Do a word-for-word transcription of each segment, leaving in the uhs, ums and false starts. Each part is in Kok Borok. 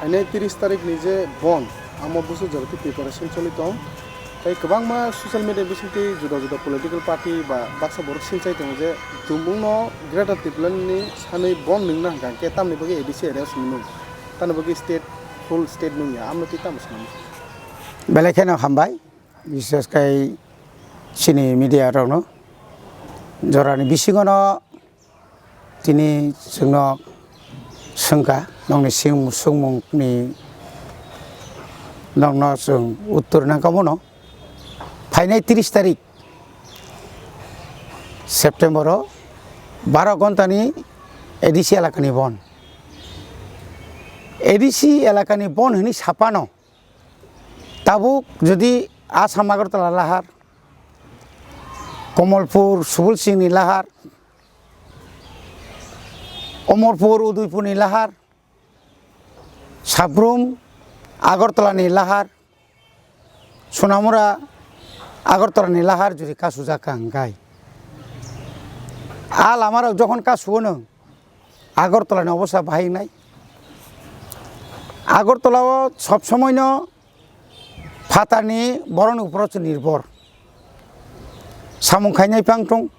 Ani tris tarik ni je bon, amo busu jora tei preparation choli tong. Tei kwbangma social media bisingtwi juda juda political party ba baksa borok silchai tongo je tumungno Greater Tipraland ni sanwi bon nwngna hwnkha hwnkhe tamni bagwi A D C area simi nung. Tamni bagwi state, full state nung ya, amno twi tamo swnam. Belai kheno hambai, bises khai chini media rokno. Jorani bisingono tini chwngno swngkha, nokni sing-, swngmungni nokno chwng uttor nangkha bono. Phainai tris tarik September o baro ghontani A D C elakani bon. A D C elakani bon hwnwi sapano tabuk jodi Assam Agartala lahar, Komolpur Subul Singni lahar, Omorpur Udaipurni lahar, Sabrum Agartalani lahar, Sonamura Agartalani lahar juri kasujak kha hwnkhe. A lamarok jokhon kasugo nwng, Agartalani obostha bahai wngnai. Agartalao sob somoino phatarni borokni uporo se nirbhor. Samung khainai phang thung,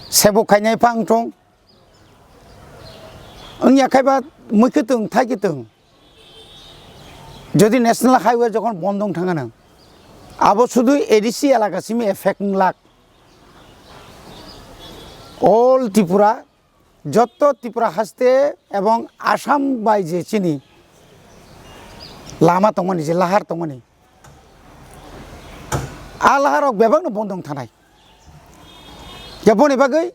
sebuk khainai phang thung, wngya khaiba mui kwtwng thai kwtwng. Jodi national highway jokhon bondo wng thangano, abo sudu A D C elaka simi effect wng lak. All Tripura, jotto Tripura haste ebong Assam bai je chini lama tongmani, je lahar tongmani, a laharok bebakno bondo wng thanai. Khe boni bagwi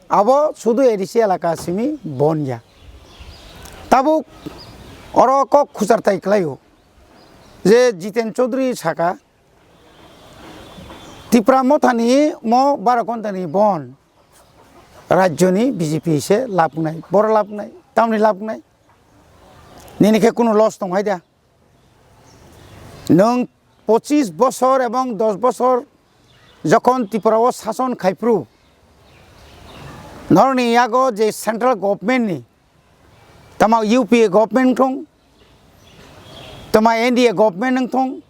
abo sudu A D C elaka simi bon ya. Tabuk oro kok khuchartai kwlaio je Jiten Chaudhary saka, Tipra Mothani mo baro ghontani bon rajyoni B J P se labnai, boro labnai, tamni labnai. Nini khe kunu loss tong hai da. Nwng pochis bosor ebong dos bosor jokhon Tripura o sason khai phuru, norokni yago je central government ni, tamo U P A government wng thung, tamo N D A government wng thung,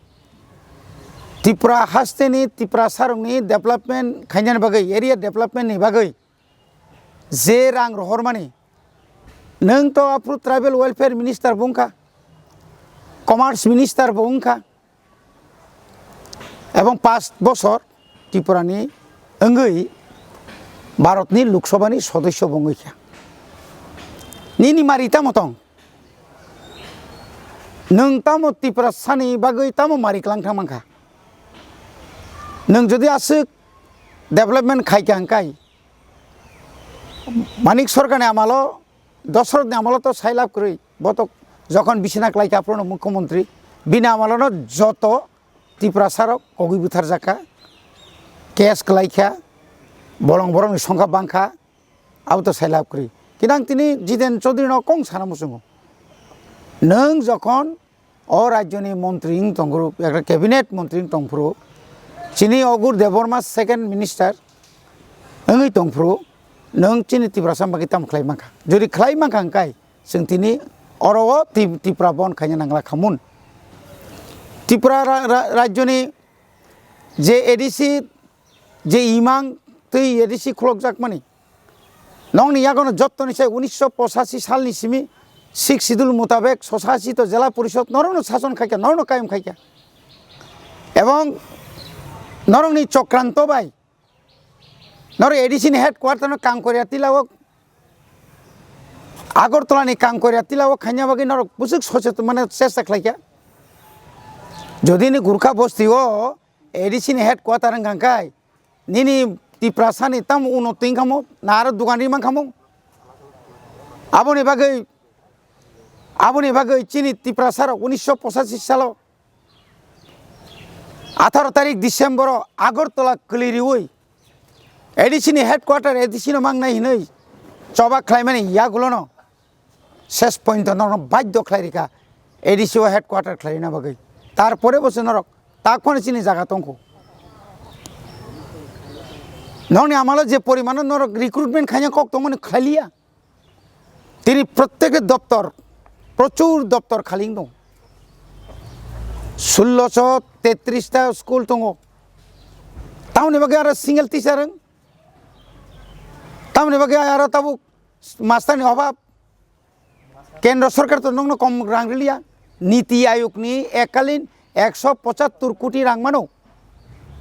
Tripura haste ni, Tripura sarok ni development khainani bagwi, area development ni bagwi je rang rohormani, nwng to aphuru tribal welfare minister bo wngkha, commerce minister bo wngkha, ebong past bosor Tripura ni wngwi Bharat ni Lok Sabha ni sodosyo bo wngwi kha. Nini mari tamo tong? Nwng tamo Tiprasani bagwi tamo mari kwlang thang mankha? Nwng jodi aswk development khai kha hwnkhe, Manik Sarkarni amalo, Dosorothni amalo to sai lab kwrwi, bo to jokhon bisina klai kha aphuru mukhyamantri, bini amalono joto Tiprasarok kogwi butharjak kha, case kwlai kha, bolong borokni songkha bang kha, abo to sai lab kwrwi. Kinang tini Jiten Chaudhary no kong sana muchungo. Nwng jokhon o rajyoni montri wng tongphuru, ekta cabinet montri wng tongphuru, chini Agur Debbarma second minister wngwi tongphuru, nwng chini Tiprasa bagwi tamo khlai mankha? Jodi khlai mankha hwnkhe, chwng tini oro o Ti-, Tipra bon khaina nangla khamun. Tipra ra-, ra-, rajyoni je A D C, je imang twi A D C khulokjakmani, nokni yagono jottoni sai unisho pochashi salni simi Sixth Schedule mutabek sochashi to Jela Porishod norokno sason khaikha, norokno kayam khaikha. Ebong norokni chokranto bai norok A D C ni headquarter no Kangkoria Tila o, Agartala ni Kangkoria Tila o khaina bagwi norok bwswk socheton mane chesta khlaikha. Jodi ni Gurkha bosti o A D C ni headquarter wngkha khe, nini Tiprasani tamo uno twi wngkhamo, na aro dugan ri mankhamung? Aboni bagwi, aboni bagwi chini Tiprasarok unisho pochashi salo atharo tarik December o Agartala kwlwi riwi A D C ni headquarter A D C no mangnai hinwi choba khlaimani yagulono ses point norokno badhyo khlai rikha A D C o headquarter khlaina bagwi. Tarpore bo se norok tak phano chini jaga tongkho. Nokni amalo je porimano norok recruitment khaina kok tongmani khlailiya. Tini prottek doptor prochur doptor khali wng tongo. Sulloso tetris ta school tongo. Tamoni bagwi aro single teacher wng. Tamoni bagwi aro tabuk master ni obab. Kendra sorkar to nokno kom rang riliya. Niti Ayog ni ekalin ekso pochattor koti rang mano.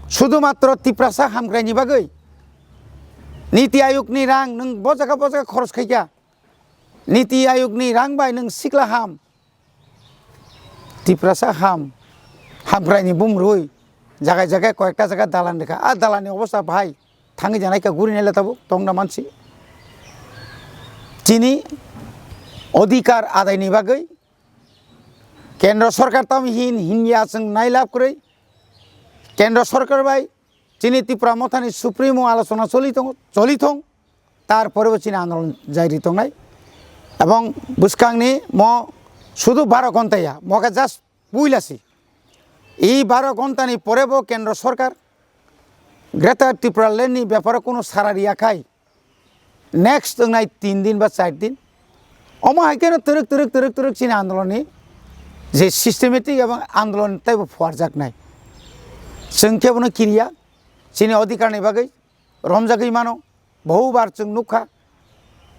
Sudhumatro Tiprasa hamkrai ni bagwi. Niti Ayog ni rang nwng bo jaga bo jaga khoros khaikha. Niti Ayog ni rang bai nwng sikla ham. Tiprasa ham, hamkrai ni bumrwi, jaga jaga koyekta jaga dalan rikha. A dalan ni obostha bahai thangwi janai kha guri naila tabuk tongna mansi. Chini odhikar adai ni bagwi kendra sorkar tam hin hinya chwng nailab kwrwi. Kendra sorkar bai chini Tipra Motha ni supremo alochona choli tongo, choli thong. Tarpore bo chini andolon jari tongnai. Ebong bwskangni mo sudu baro ghonta ya, mo khe just puila si. I baro ghonta ni pore bo kendra sorkar Greater Tipraland ni beparo kuno sara riya khai next wngnai tin din ba char din. Omo hai kheno twrwk twrwk twrwk twrwk chini andolon ni je systematic ebong andolon teibo phuarjaknai. Chwng khe bono kiriya chini odhikar ni bagwi romjagwi mano. Bohubar chwng nukha,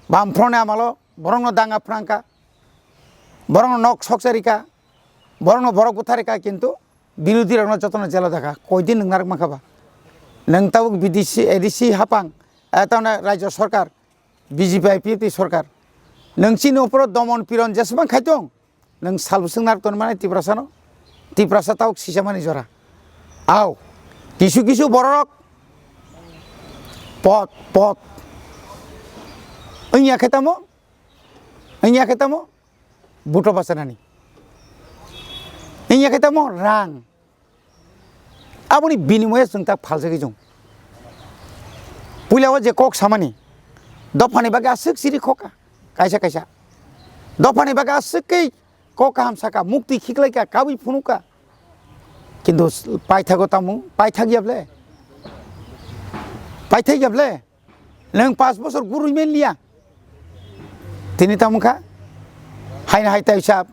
Bamfront ni amalo borokno danga phrangkha, borokno nok sokcharikha, borokno borok butharikha, kintu birodhi rokno jotono jelo dakha. Koidin nwng narwk mankha ba? Nwng tabuk B D C, A D C hapang, eh, tamni rajya sorkar, B J P I P F T sorkar. Nwng chini opor domon piron jeswk khai tong, nwng sal bwswk narwk tongmani Tiprasano? Tiprasa tabuk sisamani jora. Au, kisu kisu bororok pot, pot. Wngya khe tamo? Wngya khe tamo? Buto bachanani. Wngya khe tamo? Rang. Aboni binimoye chwng tak phaljagwi chwng. Puila o je kok samani, dophani bagwi aswk siri khoka, kaisa kaisa. Dophani bagwi aswk khe kok kaham saka, muktwi khiklaika, kabwi phunuka. Kintu paithago tamung, paithak ya ble? Paithak ya ble? Nwng pash bosor gurui men liya. Tini tamo kha? Haina hai tai sab.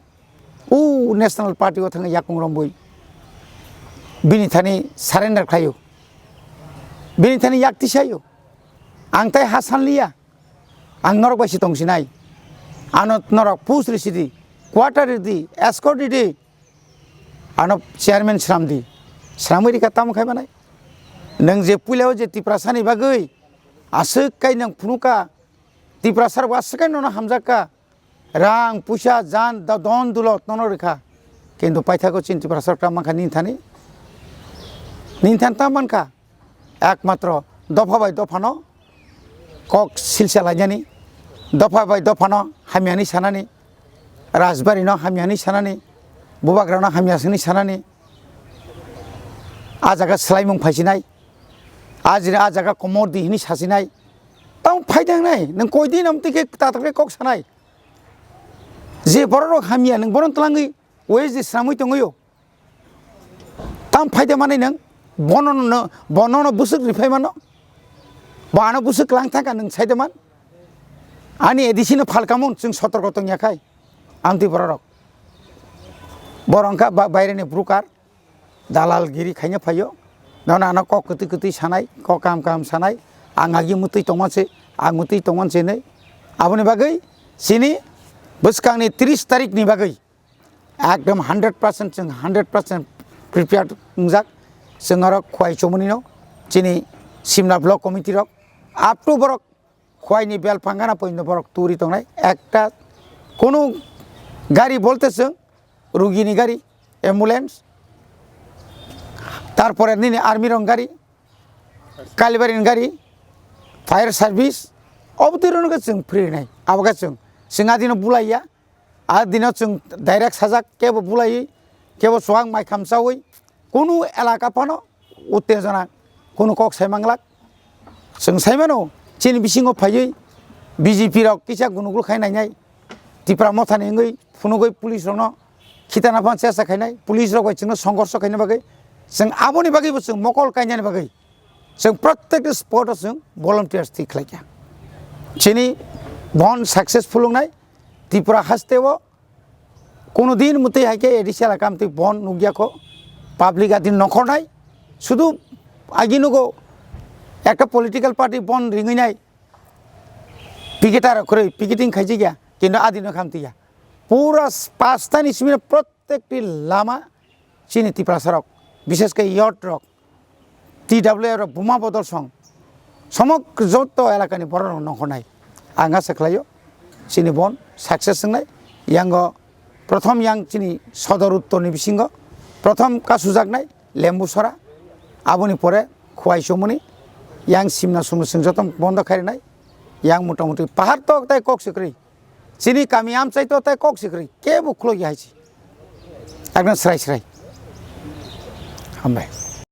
U National Party o thangwi yakung rombui. Bini thani surrender khlaio. Bini thani yak tisaio. Ang tai ha san liya. Ang norok bai si tong sinai. Ano norok post risi di, quarter ridi, escort ridi. Ano chairman sram di. Sramwi rika tamo khai manai. Nwng je puila o je Tiprasa ni bagwi aswk kai nwng phunuka. Tiprasa rok aswk kai nono hamjakka. Rang, puisa, jan, da-, don, dulot nono rikha. Kintu paithago chini Tiprasa rok ta mankha nini thani. Nini thani ta mankha. Ekmatro dopha bai dophano kok silsa lainani, dopha bai dophano hamya hwnwi sanani, Rajbari no hamya hwnwi sanani, Bubagra no hamya hwnwi sanani, a jaga swlaimung phaisinai, a jini a jaga komor di hwnwi sasinai, tamo phaidang nai, nwng koidin amtwi khe tatok khe kok sanai, je bororok hamya nwng bono twlangwi wage di sramwi tongwi o. Tam phaide manwi nwng bono no, bono no bwswk riphai mano? Bo ano bwswk lang thangkha nwng saide man? Ani A D C no phalkamung chwng sotorko tongya khai. Amtwi bororok. Borok wngkha ba-, baireni broker, dalal giri khaina phaio. Nono ano kok kwtwi kwtwi sanai, kok kaham kaham sanai. Ang agi mwtwi tongma se, ang mwtwi tongma se hinwi. Aboni bagwi chini bwskangni tris tarikni bagwi ekdom hundred percent chwng hundred percent prepared wngjak. Chwng oro Khowai chomoni no chini Simla block committee rok up to borok Khowai ni bel phangana poino borok turi tongnai. Ekta kunu gari bolte chwng rugi ni gari, ambulance, tarpore nini army rok gari, Kalibari ni gari, fire service, obo twi rwno khe chwng free nai. Abo khe chwng, chwng adino bulaiya, adino chwng direct sajak, kebo bulaiwi, kebo chuwak mai khamchawi, kunu elaka phano uttejona, kunu kok sai manglak. Chwng sai mano, chini bisingo phaiwi B J P rok kisa gunugul khai nainai, Tipra Mothani wngwi phunugwi police rokno khitana phano chesta khainai, police rok bai chwngno songhorsho khaina bagwi chwng aboni bagwibo chwng mokol kainani bagwi chwng protekta spot o chwng volunteers thwi khlaikha. Chini bon successful wngnai Tripura haste o Kono din mwtwi hai khe A D C elaka amtwi bon nukya kho, public adin nongkhornai, sudu agi nugo ekta political party bon ringwi nai, picketer rok kwrwi picketing khaijikya, kintu adino khamtwiya. Pura s-, pastani simi prottekti lama chini Tiprasa rok, bishesh khe youth rok, T W A rok, buma bodol song, somok joto elakani borok rok nongkhornai. Ang asa khlaio, chini bon success wngnai. Yango prothom yang chini sodor uttor ni bisingo prothom kasujaknai Lembusora, aboni pore Khwai Chumuni, yang simna sumna sing joto bondo khairwnai. Yang motamuti pahar tok tai kok sikrwi. Chini kami amchai to tai kok sikrwi. Kebo khulok ya hai si. Ekdom srai srai. Hambai.